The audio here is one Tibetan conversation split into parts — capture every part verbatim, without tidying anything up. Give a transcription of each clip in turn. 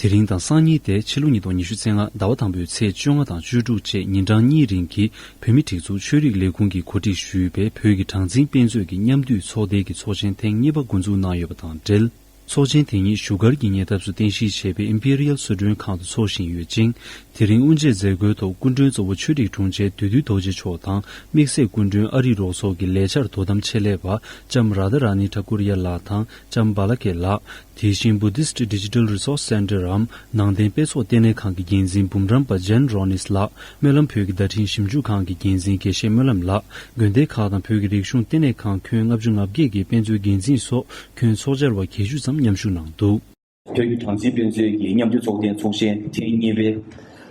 དེ་རིང་དང་སང་ཉིན་ཏེ་ཕྱི་ལོ་ཉིས་སྟོང་ཉི་ཤུ་རྩ་ལྔ་ཟླ་བ་དང་པོའི་ཚེས་བཅོ་ལྔ་དང་བཅུ་དྲུག་བཅས་ཉིན་གྲངས་གཉིས་རིང་གི་བོད་མིའི་སྒྲིག་འཛུགས་ཆོས་རིག་ལས་ཁུངས་ཀྱིས་གོ་སྒྲིག་ཞུས་པའི་བོད་ཀྱི་གྲངས་འཛིན་དཔེ་མཛོད་ཀྱི་མཉམ་འདུས་ཚོགས་སྡེ་གི་ཚོགས་ཆེན་ཐེངས་གཉིས་པ་འགོ་འཛུགས་གནང་ཡོད་པ་དང་འབྲེལ། ཚོགས་ཆེན་དེ་ཉིད་བཞུགས་སྒར་གྱི་ཉེ་འདབས་སུ་རྟེན་གཞི་བྱས་པའི་ཨིམ་པི་རི་ཡལ་གསོལ་མགྲོན་ཁང་དུ་འཚོགས་བཞིན་ཡོད་ཅིང་། དེ་རིང་དབུ་འབྱེད་མཛད་སྒོའི་ཐོག་སྐུ་མགྲོན་གཙོ་བོ་ཆོས་རིག་དྲུང་ཆེ་བདུད་འདུལ་རྡོ་རྗེ་མཆོག་དང་། དམིགས་བསལ་སྐུ་མགྲོན་ཨ་རིའི་རོགས་ཚོགས་ཀྱི་ལས་འཆར་དོ་དམ་ཆེད་ལས་པ་ལྕམ་རཱ་དྷ་ར་ནི་ཐ་ཀུར་ཡ་ལགས་དང་ལྕམ་བྷ་ལ་ཀེ་ལགས། དེ་བཞིན་Buddhist Digital Resource Centre འམ་ནང་བསྟན་དཔེ་ཚོགས་ལྟེ་གནས་ཁང་གི་འགན་འཛིན་འབུམ་རམས་པ་ཇན་རོ་ནིས་ལགས། སྨོན་ལམ་བོད་ཀྱི་བརྡ་འཕྲིན་ཞིབ་འཇུག་ཁང་གི་འགན་འཛིན་དགེ་བཤེས་སྨོན་ལམ་ལགས། དགོན་སྡེ་ཁག་དང་བོད་ཀྱི་རིག་གཞུང་ལྟེ་གནས་ཁང་ཁྱོན་ལྔ་བཅུ་ང་བརྒྱད་ཀྱི་དཔེ་མཛོད་འགན་འཛིན་སོགས་ཁྱོན་ཚོགས་བཅར་བ་བརྒྱད་ཅུ་ཙམ་མཉམ་ཞུགས་གནང་འདུག། བོད་ཀྱི་གྲངས་འཛིན་དཔེ་མཛོད་ཀྱི་མཉམ་འབྲེལ་ཚོགས་ཐེངས་ཚོགས་ཆེན་ཐེངས་གཉིས་པའི་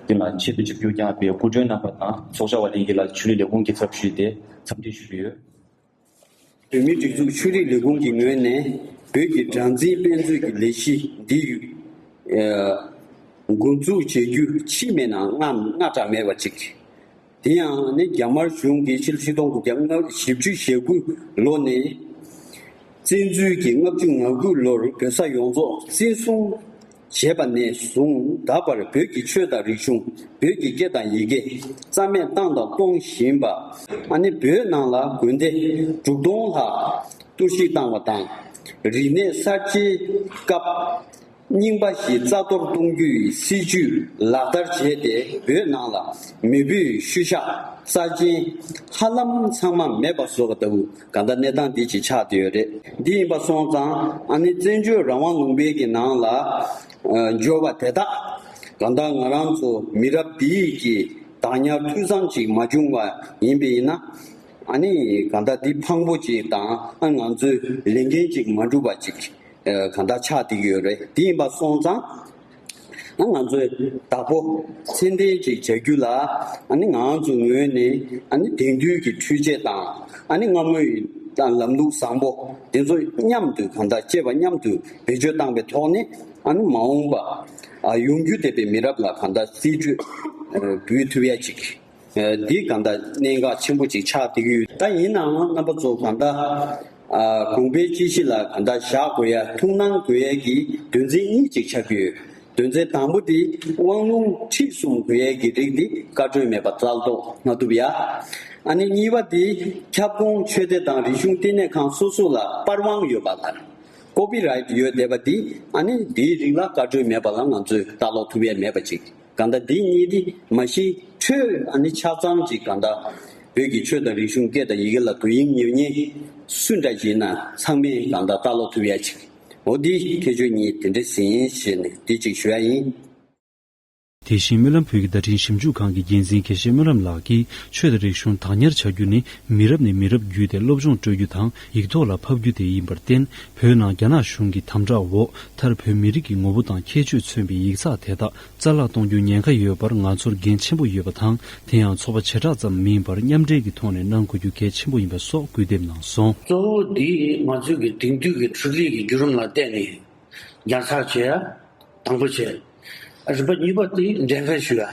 དེ་ལ་ཆེད་དུ་ཆིབས་བསྒྱུར་བསྐྱངས་པའི་སྐུ་མགྲོན་རྣམ་པ་དང་ཚོགས་བཅར་བ་ལྷན་རྒྱས་ལ་ཆོས་རིག་ལས་ཁུངས་ཀྱི་ཚབ་ཞུས་ཏེ་འཚམས་འདྲི་ཞུས་ཡོད། བོད་མིའི་སྒྲིག་འཛུགས་ཆོས་རིག་ལས་ཁུངས་ཀྱི་ངོས་ནས་བོད་ཀྱི་གྲངས་འཛིན་དཔེ་མཛོད་ཀྱི་ལས་གཞི་འདི་ཡུ་ཨ་འགོ་འཛུགས་བྱེད་རྒྱུ་ཕྱིས་མེད་ན་སྔ་སྔ་དྲགས་མེད་པ་ཅིག། དེ་ཡང་ནི་རྒྱ་དམར་གཞུང་གིས་ཕྱི་ལོ་ཆིག་སྟོང་དགུ་བརྒྱ་ལྔ་བཅུ་ཞེ་དགུ་ལོ་ནས་བཙན་འཛུལ་གྱིས་ལྔ་བཅུ་ང་དགུ་ལོར་བོད་ས་ཡོངས་རྫོགས་བཙན་བཟུང་བྱས་པ་ནས་བཟུང་ད་བར་བོད་ཀྱི་ཆོས་དང་རིག་གཞུང་། བོད་ཀྱི་སྐད་དང་ཡི་གེ་རྩ་མེད་བཏང་དང་གཏོང་བཞིན་པ། ཨ་ནི་བོད་ནང་ལ་དགོན་སྡེ་དྲུག་སྟོང་ལྷག་གཏོར་བཤིག་བཏང་བ་དང་། རིག་གནས་གསར་བརྗེའི་སྐབས་རྙིང་པ་ཞིག་རྩ་གཏོར་གཏོང་རྒྱུའི་སྲིད་ཇུས་ལག་བསྟར་བྱས་ཏེ། བོད་ནང་ལ་མེས་པོའི་ཤུལ་བཞག་རྩ་ཆེན་ཧ་ལམ་ཚང་མ་མེད་པ་བཟོ་བ་ལྟ་བུ་གང་ལྟར་གནས་སྟངས་འདི་ཅིག་ཆགས་བསྡད་ཡོད་རེད། འདི་ཡིན་པ་སོང་ཙང་ཨ་ནི་བཙན་བྱོལ་རང་དབང་ལུང་པའི་གི་ནང་ལ་ཨ་འབྱོར་བ་དེ་དག་གང་ལྟར་ང་རང་ཚོ་མི་རབས་འདིའི་གི་བདག་ཉར་འཐུས་ཚང་ཅིག་མ་བྱུང་བ་ཡིན་པ་ཡིན་ན། ཨ་ནི་གང་ལྟར་འདི་ཕངས་པོ་ཅིག་དང་ཨ་ང་ཚོའི་ལས་འགན་ཅིག་མ་འགྲུབ་པ་ཅིག་ཨ་གང་ལྟར་ཆགས་བསྡད་ཀྱི་ཡོད་རེད། དེ་ཡིན་པ་སོང་ཙང་ཨ་ང་ཚོས་བདག་པོ་ཚད་ལྡན་ཅིག་བྱ་རྒྱུ་ལ་ཨ་ནི་ང་ཚོའི་ངོས་ནས་ཨ་ནི་དེང་དུས་ཀྱི་འཕྲུལ་ཆས་དང་ཨ་ནི་སྔ་མོའི་དང་ལམ་ལུགས་བཟང་པོ་དེ་ཚོ་མཉམ་དུ་གང་ལྟར་བཅས་པ་མཉམ་དུ་བེད་སྤྱོད་བཏང་པའི་ཐོག་ནས་ཨ་ནི་མ་འོངས་པ་ཨ་ཡོང་རྒྱུ་བསྡད་པའི་མི་རབས་ལ་གང་ལྟར་རྩིས་སྤྲོད་ཨ་འབུལ་ཐུབ་ཡ་ཅིག་ཨ་འདི་གང་ལྟར་གནད་འགག་ཆེན་པོ་ཅིག་ཆགས་བསྡད་ཀྱི་ཡོད། ད་ཡིན་ནའང་རྣམ་པ་ཚོ་གང་ལྟར་ཨ་དགོངས་པའི་དཔྱད་གཞི་ལ་གང་ལྟར་བཞག་དགོས་ཡ་ཐུགས་སྣང་དགོས་ཡ་གི་དོན་ཚན་གཉིས་ཅིག་ཆགས་ཀྱི་ཡོད། དོན་ཚན་དང་པོ་དེ་དབང་ལུང་ཁྲིད་གསུམ་དགོས་ཡ་གི་རིགས་དེ་བཀའ་འཁྲོལ་མེད་པ་རྩ་གཏོགས་མ་ཐུབ་ཡ། ཨ་ནི་གཉིས་པ་དེ་ཁྱབ་ཁོངས་ཆོས་སྡེ་དང་རིག་གཞུང་ལྟེ་གནས་ཁང་སོ་སོ་ལ་པར་དབང་ཡོད་པ་དང་ཀོ་པི་རའེ་ཊི་ཡོད་བསྡད་པ་དེ་ཨ་ནི་དེའི་རིགས་ལ་བཀའ་འཁྲོལ་མེད་པ་ལ་ང་ཚོས་ལྟ་ཀློག་ཐུབ་ཡ་མེད་པ་ཅིག་གང་ལྟར་འདི་གཉིས་འདི་མ་གཞི་འཕྲོས་ཨ་ནི་ཆ་ཚང་ཅིག་གང་ལྟར་བོད་ཀྱི་ཆོས་དང་རིག་གཞུང་སྐད་དང་ཡི་གེ་ལ་དོ་དབྱིངས་ཉེ་བ་ཉེ་སུ་འདྲ་ཞིག་ན་ཚང་མས་གང་ལྟར་ལྟ་ཀློག་ཐུབ་ཡ་ཅིག་འོ་འདི་ཁྱད་ཆོས་གཉིས་དེ་འདྲ་ཟིན་ཞེས་ནས་འདི་ཅིག་ཞུ་ཡ་ཡིན། དེ་བཞིན་སྨོན་ལམ་བོད་ཀྱི་བརྡ་འཕྲིན་ཞིབ་འཇུག་ཁང་གི་འགན་འཛིན་དགེ་བཤེས་སྨོན་ལམ་ལགས་ཀྱིས་ཆོས་དང་རིག་གཞུང་བདག་ཉར་བྱ་རྒྱུ་ནི་མི་རབས་ནས་མི་རབས་བརྒྱུད་དེ་སློབ་སྦྱོང་སྤྲོད་རྒྱུ་དང་ཡིག་ཐོག་ལ་ཕབ་རྒྱུ་དེ་ཡིན་པར་བརྟེན། བོད་ནང་རྒྱ་ནག་གཞུང་གི་དམ་དྲག་འོག་མཐར་བོད་མི་རིགས་ཀྱི་ངོ་བོ་དང་ཁྱད་ཆོས་མཚོན་པའི་ཡིག་ཚགས་དེ་དག་རྩ་བརླག་གཏོང་རྒྱུའི་ཉེན་ཁ་ཡོད་པར་ང་ཚོར་འགན་ཆེན་པོ་ཡོད་པ་དང་། དེ་ཡང་ཚོགས་པ་བྱེ་བྲག་ཙམ་མིན་པར་མཉམ་འབྲེལ་གྱི་ཐོག་ནས་གནང་དགོས་རྒྱུ་གལ་ཆེན་པོ་ཡིན་པ་སོགས་སྐུལ་འདེབས་གནང་སོང་། གཙོ་བོ་འདི་ང་ཚོའི་གི་དེང་དུས་ཀྱི་འཕྲུལ་རིག་གི་བརྒྱུད་རིམ་ལ་བརྟེན་ནས་ཉར་ཚགས་བྱེད་ཡ་དང་པོ་བྱེད། རིམ་པ་གཉིས་པ་དེ་འགྲེམས་སྤེལ་ཞུ་ཡ། རེད་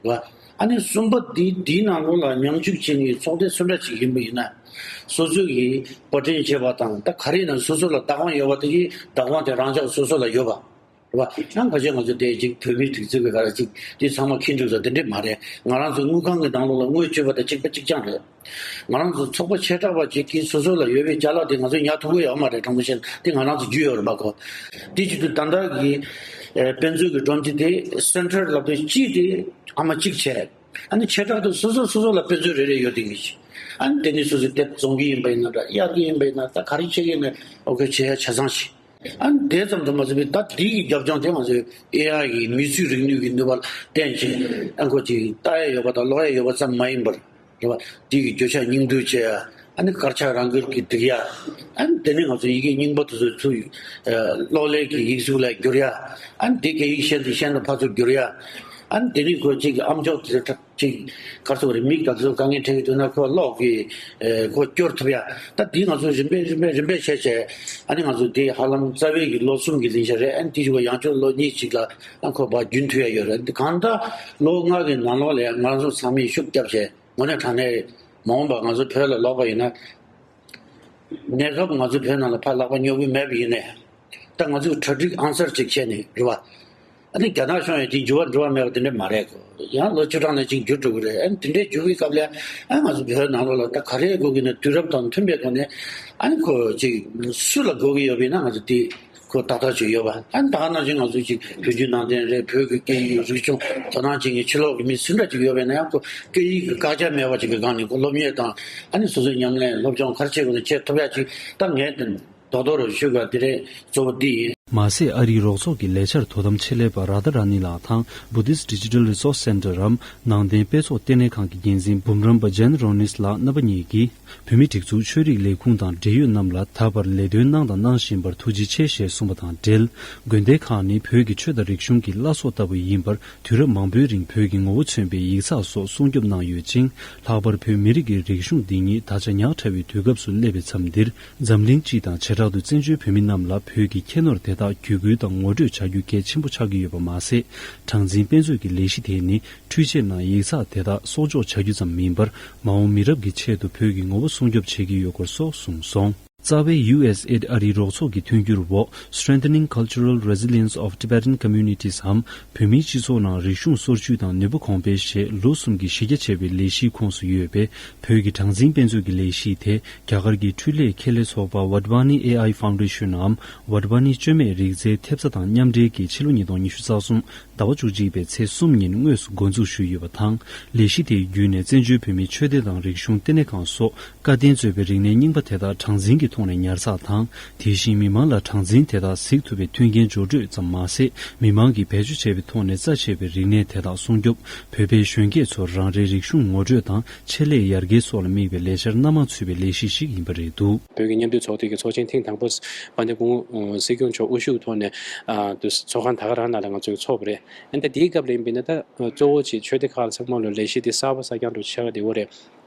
བ། ཨ་ནི་གསུམ་པ་འདི་འདིའི་ནང་ལོགས་ལ་མཉམ་ཞུགས་བྱེད་མཁན་ཚོགས་སྡེ་སུ་འདྲ་ཞིག་ཡིན་པ་ཡིན་ན། སོ་སོ་གིས་པར་སྐྲུན་བྱས་པ་དང་ད་ག་རེ་ཡིན་ན་སོ་སོ་ལ་བདག་དབང་ཡོད་པ་དེ་གིས་བདག་དབང་དེ་རང་ཅག་སོ་སོ་ལ་ཡོད་པ། རེད་བ། ཡང་ཁ་ཤས་ང་ཚོ་དེ་ཅིག་བོད་མིའི་སྒྲིག་འཛུགས་ཀྱི་ག་རེ་ཅིག་དེ་ཚང་མ་ཁྱི་འབྲུག་དང་དེ་འདྲས་མ་རེད། ང་རང་ཚོ་དངུལ་ཁང་གི་ནང་ལོགས་ལ་དངུལ་སྤྱོད་པ་དང་གཅིག་པ་གཅིག་རྐྱང་རེད། ང་རང་ཚོ་ཚོགས་པ་བྱེ་བྲག་པ་ཅིག་གིས་སོ་སོ་ལ་ཡོད་པའི་ཅ་ལག་དེ་ང་ཚོས་ཉར་ཐུབ་ཀྱི་ཡོད་མ་རེད། དྲང་པོ་བཤད་ན་དེ་ང་རང་ཚོ་རྒྱུས་ཡོད་རེད་མ་གོ། དེ་བྱེད་དུས་ད་ལྟ་གི་ཨེ་དཔེ་མཛོད་ཀྱི་སྒྲོམ་གཞི་དེ་སེན་ཊར་ལབ་དུས་གཅིག་དེ་ཨ་མ་གཅིག་བྱས། ཨ་ནི་བྱེ་བྲག་ཏུ་སོ་སོ་སོ་སོ་ལ་དཔེ་མཛོད་རེ་རེ་ཡོད་དེ་གི། ཨ་ནི་དེ་ནས་སོ་སོས་དེབ་བཙོང་གི་ཡིན་པ་ཡིན་ན་འདྲ། གཡར་གི་ཡིན་པ་ཡིན་ན་ད་ག་རེ་བྱེད་ཀྱི་ཡིན་ན་ཨོ་ཁེ་བྱེད་ཡ་ཆ་ཚང་ཞིག་ཨ་ནི་དེ་ཙམ་དུ་མ་ཟད་པའི་ད་འདི་གི་རྒྱབ་ལྗོངས་དེ་ང་ཚོས་ཨེ་ཨའི་གི་མིག་ཆུའི་རིག་ནུས་ཀྱི་ནུས་པ་ལ་བརྟེན་བྱས་ཨ་ཁོ་ཅིག་ལྟ་ཡ་ཡོད་པ་དང་ཀློག་ཡ་ཡོད་པ་ཙམ་མ་ཡིན་པར། རེད་བ། འདི་གི་བརྗོད་བྱ་སྙིང་བསྡུས་བྱེད་ཡ། ཨ་ནི་དཀར་ཆག་རང་འགུལ་གྱིས་སྒྲིག་ཡ། ཨ་ནི་དེ་ནས་ང་ཚོ་ཡི་གེ་རྙིང་པ་དེ་ཚོ་ཚུར་ཨ་གློག་ཀླད་ཀྱི་ཡིག་གཟུགས་ལ་བསྒྱུར་ཡ། ཨ་ནི་དེ་སྐད་ཡིག་གཞན་དང་གཞན་ལ་ཕར་ཚུར་བསྒྱུར་ཡ། ཨ་ནི་དེ་ནས་ཁོ་གཅིག་གི་ཨམ་ཅོག་དེ་ཚོ་གཅིག་ག་རེ་ཟེར་དགོས་རེད། མིག་དང་དེ་ཚོ་དཀའ་ངལ་འཕྲད་ཀྱི་འདུག་ན་ཁོ་གློག་གིས་ཨ་ཁོ་སྐྱོར་ཐུབ་ཡ། ད་འདི་ང་ཚོ་རིམ་པས་རིམ་པས་རིམ་པས་བྱས་བྱས། ཨ་ནི་ང་ཚོ་འདི་ཧ་ལམ་རྩ་བའི་གི་ལོ་གསུམ་གྱི་ལས་འཆར་རེད། ཨ་ནི་དེ་བཞིན་ཡང་བསྐྱར་ལོ་གཉིས་གཅིག་ལ་ཨ་ཁོ་ཕར་རྒྱུན་མཐུད་ཡ་ཡོད་རེད། འདི་གང་ལྟར་ལོ་ལྔ་གི་ནང་ལོགས་ལ་ང་ཚོ་ཚང་མས་ཤུགས་བརྒྱབ་བྱས། དངོས་གནས་དྲང་གནས་མ་འོངས་པར་ང་ཚོ་བོད་ལ་ལོག་པ་ཡིན་ན། གནས་སྐབས་ང་ཚོ་བོད་ནང་ལ་ཕར་ལག་པ་སྙོབ་ཀྱི་མེད་པ་ཡིན་ནའི། ད་ང་ཚོས་གྲ་སྒྲིག་ཨང་གསར་ཅིག་བྱས་ནས་རེད་བ། ཨ་ནི་རྒྱ་ནག་གཞུང་ཡང་ཅིག་འགྱུར་བ་འགྲོ་བ་མེད་པ་དེ་འདྲ་མ་རེད་གོ། ཡང་ལོ་བཅུ་གྲངས་ནས་ཅིག་འགྱུར་འགྲོ་གི་རེད། ཨ་ནི་དེ་འདྲའི་འགྱུར་བའི་སྐབས་ལ་ཨ་ང་ཚོ་བོད་ནང་ལོགས་ལ་ད་ག་རེ་དགོས་ཀྱི་ན། དུས་རབས་དང་མཐུན་པའི་ཐོག་ནས་ཨ་ནི་ཁོ་ཅིག་སུ་ལ་དགོས་ཀྱི་ཡོད་པ་ཡིན་ན་ང་ཚོ་དེ་ཁོ་ཏག་ཏག་ཅིག་ཡོད་པ། ཨ་ནི་ད་ག་ནང་བཞིན་ང་ཚོ་ཅིག་བོད་བརྒྱུད་ནང་བསྟན་རེད། བོད་ཀྱི་སྐད་ཡིག་རིག་གཞུང་དོ་སྣང་བྱེད་མཁན་ཕྱི་ལོགས་ཀྱི་མི་སུ་འདྲ་ཅིག་ཡོད་པ་ཡིན་ན་ཡང་ཁོ་སྐད་ཡིག་གི་བཀག་རྒྱ་མེད་པ་ཅིག་གི་སྒང་ནས་ཁོ་སློབ་གཉེར་དང་ཨ་ནི་སོ་སོའི་ཉམས་ལེན་སློབ་སྦྱོང་ག་རེ་བྱེད་དགོས་ན་བྱེད་ཐུབ་ཡ་ཅིག་ད་ངས་དེ། རྡོག་རྡོག་རུ་ཞུ་དགོས་དེ་རེད། གཙོ་བོ་འདི་ཡིན། མ་ཟད་ཨ་རིའི་རོགས་ཚོགས་ཀྱི་ལས་འཆར་དོ་དམ་ཆེད་ལས་པ་ར་ད་ར་ནི་ལགས་དང་། Buddhist Digital Resource Center་འམ་ནང་བསྟན་དཔེ་ཚོགས་ལྟེ་གནས་ཁང་གི་འགན་འཛིན་འབུམ་རམས་པ་Jen Ronis་ལགས་རྣམ་པ་གཉིས་ཀྱིས། བོད་མིའི་སྒྲིག་འཛུགས་ཆོས་རིག་ལས་ཁུངས་དང་འབྲེལ་ཡོད་རྣམས་ལ་ད་བར་ལས་དོན་གནང་དང་གནང་བཞིན་པར་ཐུགས་རྗེ་ཆེ་ཞེས་གསུངས་པ་དང་འབྲེལ། དགོན་སྡེ་ཁག་ནི་བོད་ཀྱི་ཆོས་དང་རིག་གཞུང་གི་བླ་སྲོག་ལྟ་བུ་ཡིན་པར། དུས་རབས་མང་པོའི་རིང་བོད་ཀྱི་ངོ་བོ་མཚོན་པའི་ཡིག་ཚགས་སོགས་སྲུང་སྐྱོབ་གནང་ཡོད་ཅིང་། ལྷག་པར་བོད་མི་རིགས་ཀྱི་རིག་གཞུང་འདི་ཉིད་ད་ཆ་ཉག་ཕྲ་བའི་དུས་སྐབས་སུ་སླེབས་པའི་མཚམས་འདིར། འཛམ་གླིང་སྤྱི་དང་བྱེ་བྲག་ཏུ་བཙན་བྱོལ་བོད་མི་རྣམས་ལ་བོད་ཀྱི་ཁྱད་ནོར་དེ་དག་བརྒྱུད་སྐུལ་དང་ངོ་སྤྲོད་བྱ་རྒྱུ་གལ་ཆེན་པོ་ཆགས་ཀྱི་ཡོད་པ་མ་ཟད། གྲངས་འཛིན་དཔེ་མཛོད་ཀྱི་ལས་གཞི་དེ་ནི་འཕྲུལ་ཆས་ནང་ཡིག་ཚགས་དེ་དག་གསོག་འཇོག་བྱ་རྒྱུ་ཙམ་མིན་པར། མ་འོངས་མི་རབས་ཀྱི་ཆེད་དུ་བོད་ཀྱི་ངོ་བོ་སྲུང་སྐྱོབ་བྱེད་ཀྱི་ཡོད་སྐོར་སོགས་གསུངས་སོང་། རྩ་བའི་ཡུ་ཨེས་ཨེ་ཨ་རིའི་རོགས་ཚོགས་ཀྱི་མཐུན་འགྱུར་འོག Strengthening Cultural Resilience of Tibetan Communities་འམ་བོད་མིའི་སྤྱི་ཚོགས་ནང་རིག་གཞུང་སོར་ཆུད་དང་ནུས་པ་གོང་སྤེལ་ཞེས་ལོ་གསུམ་གྱི་གཞི་རྒྱ་ཆེ་བའི་ལས་གཞིའི་ཁོངས་སུ་ཡོད་པའི་བོད་ཀྱི་གྲངས་འཛིན་དཔེ་མཛོད་ཀྱི་ལས་གཞི་དེ་རྒྱ་གར་གྱི་འཕྲུལ་ལས་ཁེ་ལས་ཚོགས་པ་Vadvani A I Foundationའམ་Vadvani་བཅོས་མའི་རིག་རྩལ་ཐེབས་རྩ་དང་མཉམ་འབྲེལ་གྱིས་ཕྱི་ལོ་ཉིས་སྟོང་ཉི་ཤུ་རྩ་གསུམ་ཟླ་བ་བཅུ་གཅིག་པའི་ཚེས་གསུམ་ཉིན་དངོས་སུ་འགོ་འཛུགས་ཞུས་ཡོད་པ་དང་། ལས་གཞི་དེའི་བརྒྱུད་ནས་བཙན་བྱོལ་བོད་མིའི་ཆོས་སྡེ་དང་རིག་གཞུང་ལྟེ་གནས་ཁང་སོགས་བཀའ་བསྟན་གཙོས་པའི་རིག་གནས་རྙིང་པ་དེ་དག་གྲངས་འཛིན་གྱི་ཐོག་ནས་ཉར་ཚགས་དང་། དེ་བཞིན་མི་མང་ལ་གྲངས་འཛིན་དེ་དག་གཟིགས་ཐུབ་པའི་མཐུན་རྐྱེན་སྦྱོར་སྤྲོད་ཙམ་མ་ཟད། མི་མང་གིས་བེད་སྤྱོད་བྱས་པའི་ཐོག་ནས་རྩ་ཆེ་བའི་རིག་གནས་དེ་དག་སྲུང་སྐྱོབ། བོད་པའི་གཞོན་སྐྱེས་ཚོར་རང་རེའི་རིག་གཞུང་ངོ་སྤྲོད་དང་ཆེད་ལས་ཡར་རྒྱས་སོགས་ལ་དམིགས་པའི་ལས་འཆར་སྣ་མང་ཚུད་པའི་ལས་གཞི་ཞིག་ཡིན་པ་རེད་འདུག། བོད་ཀྱི་མཉམ་འབྲེལ་ཚོགས་སྡེ་གི་ཚོགས་ཆེན་ཐེངས་དང་པོ་དཔལ་ལྡན་སྐུ་ངོ་སྲིད་སྐྱོང་མཆོག་དབུ་བཞུགས་ཐོག་ནས་ཨ་དུ་ཚོགས་ཁང་ད་ག་རང་ནང་ལ་ང་ཚོས་ཚོགས་པ་རེད། ཨ་ནི་ད་དེའི་སྐབས་ལ་ཡིན་པས་ན་ད་གཙོ་བོ་ཅིག་ཆོས་སྡེ་ཁག་ཚང་མ་ལ་ལས་གཞི་དེ་གསར་པ་གསར་རྐྱང་འགྲོ་ཆགས་བསྡད་ཡོད་རེད།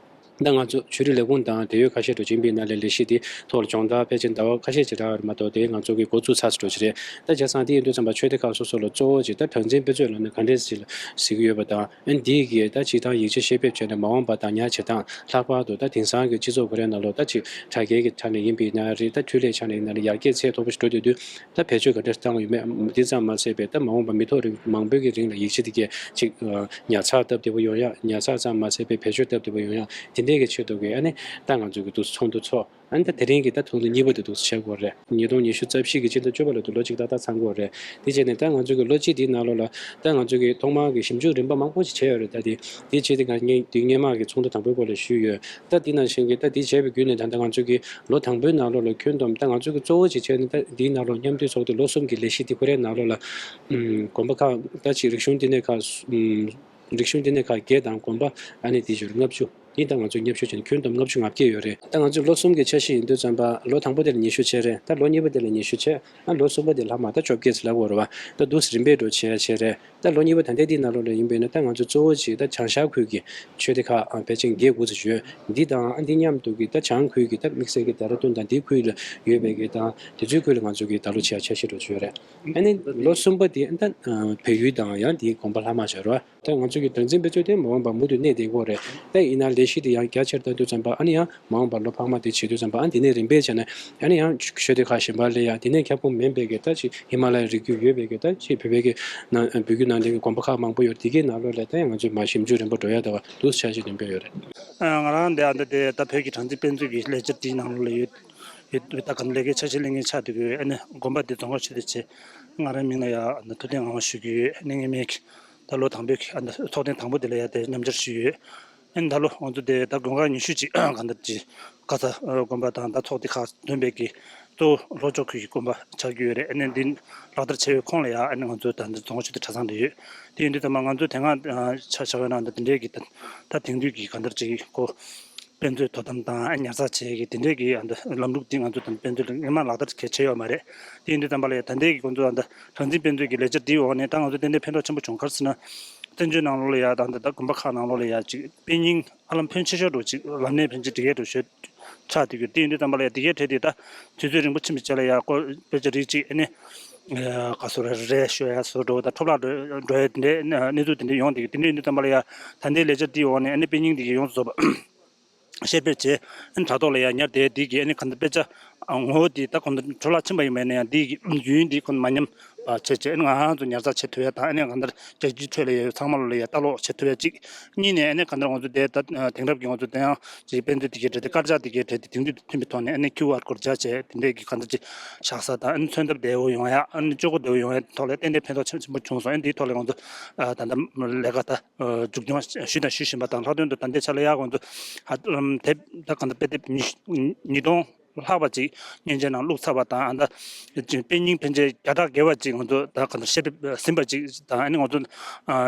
ད་ང་ཚོ་ཆོས་རིག་ལས་ཁུངས་དང་འབྲེལ་ཡོད་ཁ་ཤས་འགྲོ་ཕྱིན་པའི་ནང་ལ་ལས་གཞི་དེ་ཐོག་ལ་སྦྱོང་བརྡར་ཕལ་ཆེར་ཟླ་བ་ཁ་ཤས་ཅིག་རག་ཡོད་མ་གཏོགས་དེ་ང་ཚོ་གི་འགོ་བཙུགས་ཚར་ཟིན་འགྲོ་ཆགས་རེད། ད་བྱས་ཙང་དེ་ཡིན་དུས་ཙམ་པ་ཆོས་སྡེ་ཁག་སོ་སོ་ལ་གཙོ་བོ་ཅིག་ད་གྲངས་འཛིན་དཔེ་མཛོད་ལབ་ན་ག་འདྲས་ཅིག་ལ་གཟིགས་ཀྱི་ཡོད་པ་དང་། ཨ་ནི་འདི་གིས་ད་སྤྱིར་བཏང་ཡིག་ཆ་ཤེས་ཕེབས་བྱས་ནས་མ་འོངས་པ་དང་ཉག་ཕྲ་དང་ལྷག་པར་དུ་ད་དེང་སང་གི་སྤྱི་ཚོགས་ཁོ་རའི་ནང་ལོགས་ད་ཅིག་དྲ་རྒྱའི་གི་ཆ་ནས་ཡིན་པའི་ན་རེད། ད་འཕྲུལ་ལས་ཆ་ནས་ཡིན་ན་རེད། ཡར་རྒྱས་ཚད་མཐོ་པོ་ཞིག་འགྲོ་བསྡད་དུས་ད་བེད་སྤྱོད་ག་འདྲ་བཏང་ཡོད་མེད། འདི་ཙམ་མ་ཟད་པའི་ད་མ་འོངས་པ་མི་ཐོག་རིང་མང་པོའི་གི་རིང་ལ་ཡིག་ཆ་དེ་གས་ཅིག་ཉར་ཚགས་སྟབས་བདེ་པོ་ཡོང་ཡ། ཉར་ཚགས་ཙམ་མ་ཟད་པའི་བེད་སྤྱོད་སྟབས་བདེ་པོ་ཡོང་ཡ། དེ་འདྲའི་གི་ཆེད་དུ་གི་ཨ་ནི་ད་ང་ཚོ་གི་འདུག་ཚོགས་འདུ་ཚོགས། ཨ་ནི་ད་དེ་རིང་གི་ད་ཐུགས་འདུན་གཉིས་པ་དེ་འདུག་བྱེད་དགོས་རེད། ཉིས་སྟོང་ཉི་ཤུ་རྩ་བཞི་གི་སྤྱི་ཟླ་བཅུ་པ་ལ་དུ་ལོ་གཅིག་ཏག་ཏག་ཚང་དགོས་རེད། དེ་བྱས་ནས་ད་ང་ཚོ་གི་ལོ་གཅིག་དེའི་ནང་ལོགས་ལ་ད་ང་ཚོ་གི་ཐོག་མར་གི་ཞིབ་འཇུག་རིམ་པ་མང་པོ་ཞིག་བྱས་ཡོད་རེད། ད་དེ་དེ་བྱས་ཏེ་ང་ངས་དུས་སྔོན་མ་གི་ཚོགས་འདུ་དང་པོའི་སྐོར་ལ་ཞུས་ཡོད། ད་དེ་ནང་བཞིན་གི་ད་དེ་བྱས་པའི་བརྒྱུད་ནས་ད་ལྟ་ང་ཚོ་གི་ལོ་དང་པོའི་ནང་ལོགས་ལ་ཁྱོན་བསྡོམས་ད་ང་ཚོ་གི་གཙོ་བོ་ཅིག་བྱས་ནས་ད་དེའི་ནང་ལོགས་མཉམ་འདུས་ཚོགས་འདུ་ལོ་གསུམ་གི་ལས་གཞི་དེ་ཁོ་རའི་ནང་ལོགས་ལ་དགོན་པ་ཁག་ད་ཅིག་རིག་གཞུང་བསྟི་གནས་ཁག་རིག་གཞུང་བསྟི་གནས་ཁག་བརྒྱད་དང་དགོན་པ་ཨ་ནི་དེ་བཞིན་ལྔ་བཅུ། དེ་ད་ང་ཚོས་མཉམ་ཞུགས་བྱས་ནས་ཁྱོན་བསྡོམས་ལྔ་བཅུ་ང་བརྒྱད་ཡོད་རེད། ད་ང་ཚོས་ལོ་གསུམ་གྱི་འཆར་གཞི་ཡིན་དུས་ཙམ་པ་ལོ་དང་པོ་དེ་ལ་ཉི་ཤུ་བྱས་རེད། ད་ལོ་གཉིས་པ་དེ་ལ་ཉི་ཤུ་བྱས། ཨ་ལོ་གསུམ་པ་དེ་ལ་མ་ད་བཅོ་བརྒྱད་ལབ་དགོས་རེད་བ། ད་འདུག་སེ་རིམ་པས་འགྲོ་བྱས་བྱས་རེད། ད་ལོ་གཉིས་པ་ད་ལྟའི་དེའི་ནང་ལོགས་ལ་ཡིན་པས་ན་ད་ང་ཚོ་གཙོ་བོ་ཅིག་ད་བྱང་ཤར་ཁུལ་གྱི་ཆོས་སྡེ་ཁག་ཨ་ཕལ་ཆེར་བརྒྱད་དགུ་ཙམ་ཡོད། འདི་དང་ཨ་འདི་མཉམ་དུ་གི་ད་བྱང་ཁུལ་གྱི་ད་དམིགས་བསལ་གྱི་ད་ར་ཏུན་དང་འདི་ཁུལ་ལ་ཡོད་པའི་གི་ད་དེ་ཚོའི་ཁུལ་ལ་ང་ཚོ་གི་ད་ལོ་བྱས་འཆར་གཞི་འགྲོ་བྱས་ཡོད་རེད། ཨ་ནི་ལོ་གསུམ་པ་དེ་ད་བལ་ཡུལ་དང་ཡང་དེའི་དགོན་པ་ལྷག་མ་བྱས་རོགས། ད་ང་ཚོ་གི་གྲངས་འཛིན་དཔེ་མཛོད་དེ་མ་འོངས་པར་མུ་མཐུད་གནས་བསྡད་ཀྱི་ཡོད་རེད། ད་ཡིན་ན་ལས་གཞི་དེ་ཡང་རྒྱ་ཆེར་བཏང་དུས་ཙམ་པ་ཨ་ནི་ཡང་མ་འོངས་པར་ལོ་འཕར་མ་དེ་བྱེད་དུས་ཙམ་པ་ཨ་འདི་ནས་རིམ་པས་བྱས་ནས་ཨ་ནི་ཡང་ཆོས་སྡེ་ཁག་གཞན་པ་ལ་ཡང་དེ་ནས་ཁྱབ་ཁོངས་མིན་པའི་གི་ད་ཅིག་ཧི་མ་ལ་ཡའི་རི་རྒྱུད་ཡོད་པའི་གི་ད་ཅིག་བོད་པའི་གི་ནང་བོད་བརྒྱུད་ནང་བསྟན་གྱི་དགོན་པ་ཁག་མང་པོ་ཡོད་དེ་གའི་ནང་ལོགས་ལ་ད་ཡང་ང་ཚོས་མར་ཞིབ་འཇུག་རིམ་པ་འགྲོ་ཡ་ད་བ་འདུག་འཆར་གཞི་འདོན་པ་ཡོད་རེད། ང་རང་འདི་ཨ་འདི་དེ་ད་བོད་ཀྱི་གྲངས་འཛིན་དཔེ་མཛོད་ཀྱི་ལས་འཆར་དེའི་ནང་ལོགས་ལ་ཡོད་ཡོད་ད་ག་ལས་ཀའི་འཆར་གཞི་ལས་འགན་ཆགས་བསྡད་ཡོད། ཨ་ནི་དགོན་པ་འདི་རྫོང་ཁ་ཆེ་དུ་ཆེ་ང་རང་མིང་ལ་ཡ་ཨ་ནི་ཐུབ་བསྟན་ངག་དབང་ཞུ་གི་ཡོད། ཨ་ནི་ངའི་མིང་གི་ད་ལོ་དང་པོའི་གི་ཨ་ནི་ཚོགས་ཐེངས་དང་པོ་དེ་ལ་ཡ་དེ་མཉམ་ཞུགས་ཞུས་ཡོད། ཨ་ནི་ད་ལོ་ང་ཚོ་དེ་ད་དགུན་ཁ་ཉི་ཤུ་ཅིག་གང་ལྟར་ཅིག་ཁ་ས་དགོན་པ་དང་ད་ཚོགས་སྡེ་ཁག་བདུན་པའི་གི་གཙོ་བོ་ལྷོ་ཕྱོགས་ཁུལ་གྱི་དགོན་པ་ཆགས་ཀྱི་ཡོད་རེད། ཨ་ནི་འདི་ལག་བསྟར་བྱས་པའི་ཁོངས་ལ་ཡ་ཨ་ནི་ང་ཚོ་ད་འདི་རྫོང་ཁ་ཆེ་དུ་གྲྭ་ཚང་དེ་ཡོད། དེ་ཡིན་དུས་ད་མ་ང་ཚོ་དེ་སྔ་ཆ་བཞག་པའི་ནང་ད་དེ་འདྲའི་གི་ད་ད་དེང་དུས་ཀྱི་གང་ལྟར་ཅིག་གོ་དཔེ་མཛོད་དོ་དམ་དང་ཉར་ཚགས་བྱེད་ཀྱི་དེ་འདྲའི་གི་ཨ་འདི་ལམ་ལུགས་འདི་ང་ཚོ་དང་དཔེ་མཛོད་ལ་སྔོན་མ་ལག་བསྟར་གལ་ཆེ་ཡོད་མ་རེད། དེ་ཡིན་དུས་ཙམ་པ་ལ་ཡ་ད་ལྟའི་གི་ཁོང་ཚོ་ཨ་འདི་གྲངས་འཛིན་དཔེ་མཛོད་ཀྱི་ལས་འཆར་འདིའི་འོག་ནས་ད་ང་ཚོ་ཏན་ཏན་ཕན་ཐོགས་ཆེན་པོ་བྱུང་ག་རེ་ཟེར་ན། བཙན་བྱོལ་ནང་ལོགས་ལ་ཡ་ད་འདི་ད་དགོན་པ་ཁག་ནང་ལོགས་ལ་ཡ་ཅིག་དཔེ་རྙིང་ཧ་ལམ་ཕོན་ཆེ་ཤོས་འདྲ་ཅིག་ལམ་སྣེ་ཕན་ཆེ་འབྲི་ཡས་འདྲ་ཤོས་ཆགས་བསྡད་ཡོད། དེ་ཡིན་དུས་ཙམ་པ་ལ་ཡ་འདི་གའི་གྲས་དེ་ད་དུས་ཚོད་རིང་པོ་ཕྱིན་པའི་རྗེས་ལ་ཡ་ཀོ་དཔེ་ཆ་རིགས་གཅིག་ཨ་ནི་ག་སོ་རེ་རེ་ཤོ་ཡ་སོ་འགྲོ་བ་དང་འཕྲོ་བརླག་འགྲོ་འགྲོ་ཡ་དེ་འདྲའི་གནས་ཚུལ་དེ་འདྲ་ཡོང་བསྡད་ཡོད། དེ་འདྲ་ཡིན་དུས་ཙམ་པ་ལ་ཡ་ད་ལྟའི་ལས་འཆར་འདིའི་འོག་ནས་ཨ་ནི་དཔེ་རྙིང་འདི་གའི་ཡོངས་སུ་རྫོགས་པ་བཤེར་སྤེལ་བྱས། ཨ་ནི་དྲ་ཐོག་ལ་ཡང་ཉར་བསྡད་འདི་གི་ཨ་ནི་གང་ལྟར་དཔེ་ཆ་ངོ་བོ་འདི་ད་གང་ལྟར་འཕྲོ་བརླག་ཕྱིན་པ་ཡིན་པ་ཡིན་ན་ཡང་འདི་གི་ཡུན་འདི་གང་ལྟར་མ་ཉམས་ པ་བྱས་བྱས་ང་རང་ཚོ་ཉར་ཚགས་བྱེད་ཐུབ་ཡ་དང་། ཨ་ནི་གང་ལྟར་རྒྱལ་སྤྱིའི་ཁྲོད་ལ་ཡོད་ཚང་མ་ལོ་ལ་ཡ་ལྟ་ཀློག་བྱེད་ཐུབ་ཡ་གཅིག་གཉིས་ནས་ཨ་ནི་གང་ལྟར་ང་ཚོ་དེ་ད་དེང་རབས་ཀྱི་ང་ཚོ་དེ་ཡང་ཅིག་དཔེ་མཛོད་དེ་གའི་གྲས་དེ་དཀར་ཆག་དེ་གའི་གྲས་དེ་དེང་དུས་དང་མཐུན་པའི་ཐོག་ནས་ཨ་ནི་ཁིའུ་ཨར་ཀོཌ་སྦྱར་བྱས་དེ་འདྲས་ཀྱི་གང་ལྟར་ཅིག་བཞག་ས་དང་། ཨ་ནི་མཚོན་ཐབས་བདེ་བོ་ཡོང་ཡ། ཨ་ནི་སྤྱོད་གོ་བདེ་བོ་ཡོང་ཡ་ཐོག་ལ་ཏན་ཏན་ཕན་ཐོགས་ཆེན་པོ་བྱུང་སོང་། ཨ་ནི་དེའི་ཐོག་ལ་ང་ཚོ་ད་ལྟ་ལས་ཀ་ད་མཇུག་སྐྱོང་ཞུས་དང་ཞུ་བཞིན་པ་དང་། ལྷག་དོན་དུ་ད་ལྟའི་ཆ་ལ་ཡག་ང་ཚོ་ཧ་ལམ་དེབ་ད་གང་ལྟར་དཔེ་དེབ་ཉིས་ཉིས་སྟོང་ལྷག་པ་ཅིག་མཉེན་ཆས་ནང་བླུགས་ཚར་བ་དང་། ཨ་ད་དཔེ་རྙིང་ཕལ་ཆེར་བརྒྱ་ཕྲག་བརྒལ་བ་ཅིག་ང་ཚོ་ད་ག་ཚོད་བཤད་པ་ཟིན་པ་ཅིག་དང་། ཨ་ནི་ང་ཚོ་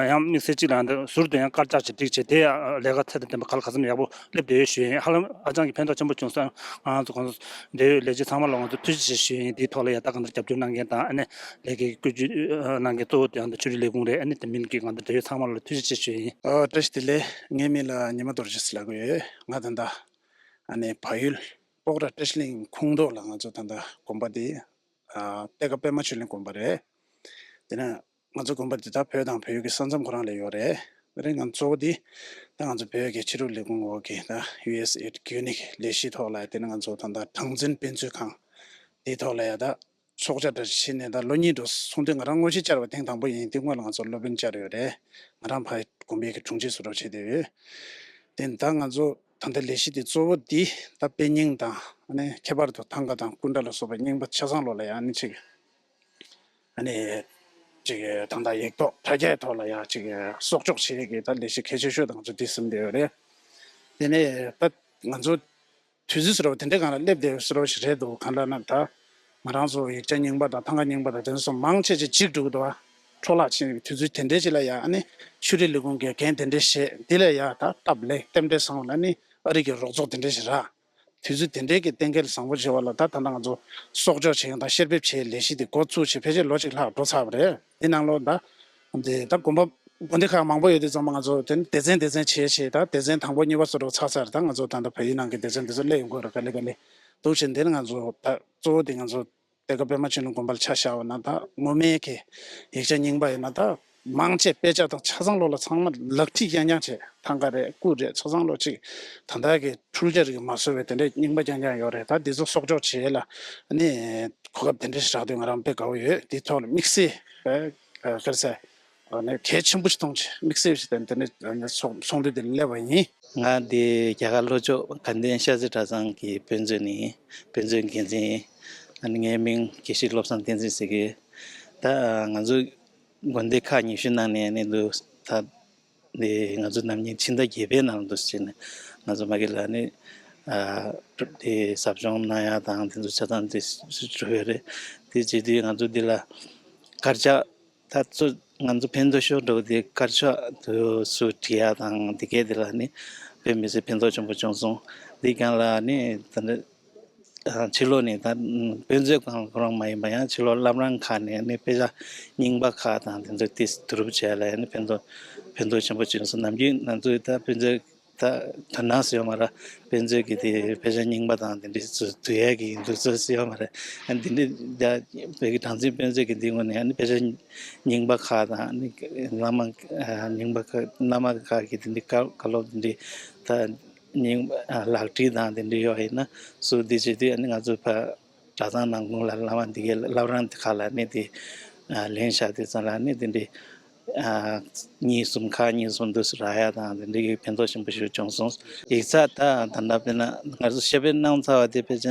ཡང་དམིགས་བསལ་ཅིག་ལ་ཟུར་དུ་ཡང་དཀར་ཆག་ཅིག་བསྒྲིགས་བྱས། དེ་ཡང་ལས་ཀ་ཚད་དང་ལྡན་པ་ག་ལ་ག་ཚོད་ཡག་པོ་སླེབས་བསྡད་ཡོད་ཞུ་ཡིན། ཧ་ལམ་ཧ་ཅང་གི་ཕན་ཐོགས་ཆེན་པོ་བྱུང་སོང་། ང་ཚོ་གང་ཚོ་འབྲེལ་ཡོད་ལས་བྱེད་ཚང་མ་ལ་ང་ཚོ་ཐུགས་རྗེ་ཆེ་ཞུ་ཡིན། དེའི་ཐོག་ལ་ཡ་ད་གང་ལྟར་རྒྱབ་སྐྱོར་གནང་མཁན་དང་། ཨ་ནི་ལས་ཀའི་བཀོད་ཇུས་གནང་མཁན་གཙོ་བོ་དེ་ཡང་ད་ཆོས་རིག་ལས་ཁུངས་རེད། ཨ་ནི་དེ་མིན་གྱི་ང་ཚོ་འབྲེལ་ཡོད་ཚང་མ་ལ་ཐུགས་རྗེ་ཆེ་ཞུ་ཡིན། ཨ་བཀྲ་ཤིས་བདེ་ལེགས། ངའི་མིང་ལ་ཉི་མ་རྡོ་རྗེ་ཟེར་ལབ་ཀྱི་ཡོད། ང་ད་ལྟ་ཨ་ནི་བལ་ཡུལ་སྤོག་ར་བཀྲ་ཤིས་གླིང་ཁོངས་གཏོགས་ལ་ང་ཚོ་ད་ལྟ་དགོན་པ་འདི་ཨ་གཏེར་ཁ་པད་མ་ཆོས་གླིང་དགོན་པ་རེད། དེ་ནས་ང་ཚོ་དགོན་པ་འདི་དག་བོད་དང་བལ་ཡུལ་གྱི་ས་མཚམས་ཁོ་རང་ལ་ཡོད་རེད། དེ་རིང་ང་ཚོ་གཙོ་བོ་འདི་ད་ང་ཚོ་བོད་ཀྱི་ཕྱི་དྲིལ་ལས་ཁུངས་འོག་གི་ད་ཡུ་ཨེས་ཨེ་ཌི་བརྒྱུད་ནས་ལས་གཞིའི་ཐོག་ལ། དེ་ནས་ང་ཚོ་ད་ལྟ་གྲངས་འཛིན་དཔེ་མཛོད་ཁང་འདིའི་ཐོག་ལ་ཡ་ད་ཚོགས་བཅར་འདྲ་ཞིག་བྱས་ནས་ད་ལོ་གཉིས་འགྲོ་སོང་དུས། ང་རང་དངོས་གཞི་བཅར་བ་ཐེངས་དང་པོ་ཡིན། དེ་སྔོན་ལ་ང་ཚོ་སློབ་དཔོན་བཅར་ཡོད་རེད། ང་རང་ཕ་དགོན་པའི་གི་དྲུང་ཆེ་བཟོ་འདྲ་བྱས་བསྡད་ཡོད། དེ་ད་ང་ཚོ་ད་ལྟ་ལས་གཞི་དེ་གཙོ་བོ་འདི་ད་དཔེ་རྙིང་དང་། ཨ་ནི་ཁྱད་པར་དུ་ཐང་ག་དང་སྐུ་འདྲ་ལ་སོགས་པའི་རྙིང་པ་ཆ་ཚང་ལོ་ལ་ཡ་ཨ་ནི་ཅིག་ཨ་ནི་ཅིག་ད་ལྟ་ཡིག་ཐོག་དྲ་རྒྱའི་ཐོག་ལ་ཡ་ཅིག་གསོག་འཇོག་བྱེད་ཡས་ཀྱི་ད་ལས་གཞི་གལ་ཆེ་ཤོས་དང་ཚོ་འདི་ཟིན་བསྡད་ཡོད་རེད། དེ་ནས་ད་ང་ཚོ་དུས་ཚོད་ཟེར་བ་དེ་འདྲའི་སྒང་ལ་སླེབས་བསྡད་ཡོད་ཟེར་བ་ཞིག་རེད་འདུག་གང་ལབ་ན་ད་ང་རང་ཚོ་ཡིག་ཆ་རྙིང་པ་དང་ཐང་ག་རྙིང་པ་དང་དེ་ཚོ་མང་ཆེ་ཆེ་འཇིག་འགྲོ་གི་འདུག་བ། འཕྲོ་བརླག་ཕྱིན་པའི་དུས་ཚོད་དེ་འདྲའི་ཞིག་ལ་ཡ་ཨ་ནི་ཆོས་རིག་ལས་ཁུངས་ཀྱིས་འགན་དེ་འདྲའི་བཞེས། འདི་ལ་ཡ་ད་སྟབས་ལེགས་རྟེན་འབྲེལ་བཟང་བ་ལ་ནི་ཨ་རི་གི་རོགས་ཚོགས་དེ་འདྲའི་ཞིག་རག་དུས་ཚོད་དེ་འདྲའི་གི་གཏན་འཁེལ་བཟང་པོ་བྱེད་པ་ལ་ད་ད་ལྟ་ང་ཚོ་གསོག་འཇོག་བྱེད་མཁན་དང་བཤེར་འབེབས་བྱེད་ལས་གཞི་དེ་འགོ་བཙུགས་བྱས་ཕལ་ཆེར་ལོ་གཅིག་ལྷག་འགྲོ་ཚར་བ་རེད། དེ་ནང་ལོགས་ད་དེ་ད་དགོན་པ་དགོན་སྡེ་ཁག་མང་པོ་ཡོད་དུས་ཙམ་པ་ང་ཚོ་དེ་སྡེ་ཚན་སྡེ་ཚན་བྱས་བྱས་ད་སྡེ་ཚན་དང་པོ་གཉིས་པ་སོགས་འགྲོ་ཚར་ཚར། ད་ང་ཚོ་ད་ལྟ་བལ་ཡུལ་ནང་གི་སྡེ་ཚན་དེ་ཚོ་སླེབས་ཡོང་གི་རེད། ག་ལེ་ག་ལེ་འདུག་བྱས། འདིར་ང་ཚོ་ད་གཙོ་བོ་དེ་ང་ཚོ་གཏེར་ཁ་པད་མ་ཆོས་གླིང་དགོན་པ་ལ་ཆ་བཞག་པ་ན་ད་སྔོན་མའི་གི་ཡིག་ཆ་རྙིང་པ་ཡིན་ན་ད་མང་ཆེ་དཔེ་ཆ་དང་ཆ་ཚང་ལོ་ལ་ཚང་མ་ལག་བྲིས་རྐྱང་རྐྱང་བྱས། ཐང་ག་རེད། སྐུ་རེད། ཆ་ཚང་ལོ་གཅིག་ད་ལྟ་གི་འཕྲུལ་ཆས་རིགས་མ་བཟོ་བའི་དེ་འདྲའི་རྙིང་པ་རྐྱང་རྐྱང་ཡོད་རེད། ད་འདི་ཚོ་གསོག་འཇོག་བྱེད་ཡས་ལ་ནི་གོ་སྐབས་དེ་འདྲ་ཞིག་རག་དུས་ང་རང་དཔེ་དགའ་བོ་ཡོད། འདི་ཐོག་ལ་དམིགས་བསལ་ག་རེ་ཟེར་ནས་གལ་ཆེན་པོ་ཞིག་མཐོང་བྱས། དམིགས་བསལ་ཞིག་དེ་འདི་ནས་ཚོགས་ཚོགས་འདུ་འདི་ལ་སླེབས་པ་ཡིན། ང་འདི་རྒྱ་གར་ལྷོ་ཕྱོགས་དགའ་ལྡན་ཤར་རྩེ་གྲྭ་ཚང་གི་དཔེ་མཛོད་ནས་དཔེ་མཛོད་འགན་འཛིན་ཡིན། ཨ་ནི་ངའི་མིང་དགེ་བཤེས་བློ་བཟང་བསྟན་འཛིན་ཟེར་གི། ད་ང་ཚོ་དགོན་སྡེ་ཁག་ཉི་ཤུ་ནང་ནས་ནི་འདུག་ད་འདི་ང་ཚོ་ནམ་རྒྱུན་ཕྱི་ཟླ་བརྒྱད་པའི་ནང་འདུག་ཟེར་ནས་ང་ཚོ་མ་གི་ལ་ནི་ཨ་འདི་ཟབ་སྦྱོང་གནང་ཡ་དང་དེ་ཚོ་ཆ་ཚང་དེ་གྲུབ་ཡོད་རེད། དེ་བྱེད་དུས་ང་ཚོ་འདི་ལ་དཀར་ཆག་ད་ཚོ་ང་ཚོ་ཕན་ཐོགས་ཤོར་འགྲོ་དེ་དཀར་ཆག་དུ་སུ་བྲིས་ཡ་དང་དེ་གས་དེ་ལ་ནི་དཔེ་མི་སྲིད་ཕན་ཐོགས་ཆེན་པོ་བྱུང་སོང་། འདི་སྒང་ལ་ནི་ད་ནི་ཕྱི་ལོགས་ནས་ད་དཔེ་མཛོད་ཁང་ཁོ་རང་མ་ཡིན་པ་ཡང་ཕྱི་ལོགས་བླ་བྲང་ཁག་ནས་ནི་དཔེ་ཆ་རྙིང་པ་ཁག་དང་དེ་ཚོ་ཏིས་བསྡུ་རུབ་བྱས་ལ་ནི་ཕན་ཐོགས་ཕན་ཐོགས་ཆེན་པོ་བྱུང་སོང་། ནམ་རྒྱུན་ང་ཚོའི་ད་དཔེ་མཛོད་ད་དོ་སྣང་ཟེར་ཡོད་མ་རེད། དཔེ་མཛོད་ཀྱི་དེ་དཔེ་ཆ་རྙིང་པ་དང་དེ་འདྲའི་ཚོ་བསྡུ་ཡས་ཀྱི་འདུག་ཚོད་ཟེར་ཡོད་མ་རེད། ཨ་འདི་འདྲའི་ད་བོད་ཀྱི་གྲངས་འཛིན་དཔེ་མཛོད་ཀྱི་འདི་ངོས་ནས་ཨ་ནི་དཔེ་ཆ་རྙིང་པ་ཁག་དང་ཨ་ནི་བླ་མ་རྙིང་པ་ཁག་བླ་མ་ཁག་གི་དེ་འདྲའི་བཀའ་བཀའ་སློབ་དེ་འདྲའི་ད་རྙིང་ལག་བྲིས་དང་དེ་འདྲའི་ཡོད་ཡིན་ན་སུ་འདི་བྱེད་དུས་ཨ་ནི་ང་ཚོ་ཕ་གྲྭ་ཚང་ནང་ཁུལ་ལ་བླ་མ་འདི་གའི་བླ་བྲང་དེ་ཁག་ལ་ནི་དེ་ལེན་བཞག་དུས་ཙམ་ལ་ནི་དེ་འདྲའི་གཉིས་གསུམ་ཁག་གཉིས་གསུམ་དུ་རག་ཡ་དང་དེ་འདྲའི་གི་ཕན་ཐོགས་ཆེན་པོ་ཞིག་བྱུང་སོང་། ཡིག་ཚགས་ད་ད་ལྟ་དཔེར་ན་ང་ཚོ་ཞེ་པོ་གནང་ཚར་བ་དེ་དཔེ་ཆ་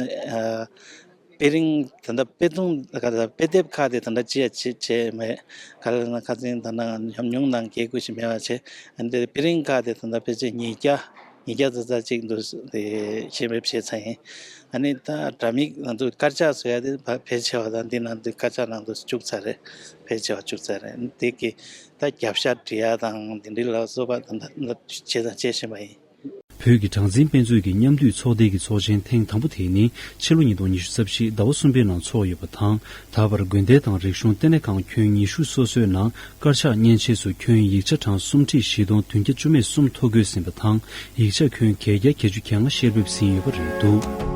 དཔེ་རིང་ད་ལྟ་དཔེ་ཐུང་དཔེ་དེབ་ཁག་དེ་ད་ལྟ་ཅི་ཡ་བྱེད་བྱེད་མེད། ག་རེ་ལབ་ན་ཁ་སང་ད་ལྟ་ཉམས་མྱོང་དང་གལ་དགོས་ཤིག་མེད་པ་བྱས། ཨ་ནི་དཔེ་རིང་ཁག་དེ་ད་ལྟ་ཕལ་ཆེར་ཉིས་བརྒྱ་ཉིས་བརྒྱ་ཙམ་ཙམ་ཅིག་འདུག་དེ་ཞིབ་འཇུག་བྱས་ཚར་ཡིན། ཨ་ནི་ད་དྲ་མིག་ང་ཚོ་དཀར་ཆག་བཟོ་ཡ་དེ་ཕལ་ཆེ་བ་ད་འདི་ནང་དུ་དཀར་ཆག་ནང་དུ་བཅུག་ཚར་རེད། ཕལ་ཆེ་བ་བཅུག་ཚར་རེད། དེ་གི་ད་རྒྱབ་ཤ་འབྲི་ཡ་དང་དེ་འདྲའི་ལ་སོགས་པ་ད་ལྟ་བྱས་དང་བྱེད་བཞིན་པ་ཡིན། བོད་ཀྱི་གྲངས་འཛིན་དཔེ་མཛོད་ཀྱི་མཉམ་འདུས་ཚོགས་སྡེ་གི་ཚོགས་ཆེན་ཐེངས་དང་པོ་དེ་ནི་ཕྱི་ལོ་ཉིས་སྟོང་ཉི་ཤུ་རྩ་བཞི་ཟླ་བ་གསུམ་པའི་ནང་འཚོགས་ཡོད་པ་དང་། ད་བར་དགོན་སྡེ་དང་རིག་གཞུང་ལྟེ་གནས་ཁང་ཁྱོན་ཉི་ཤུ་སོ་སོའི་ནང་དཀར་ཆག་མཉེན་ཆས་སུ་ཁྱོན་ཡིག་ཆ་གྲངས་སུམ་ཁྲི་བཞི་སྟོང་བདུན་བརྒྱ་བཅུ་མེད་གསུམ་ཐོ་འགོད་ཟིན་པ་དང་། ཡིག་ཆ་ཁྱོན་བརྒྱད་བརྒྱ་བརྒྱད་ཅུ་གྱ་ལྔ་བཤེར་འབེབས་ཟིན་ཡོད་པ་རེད་འདུག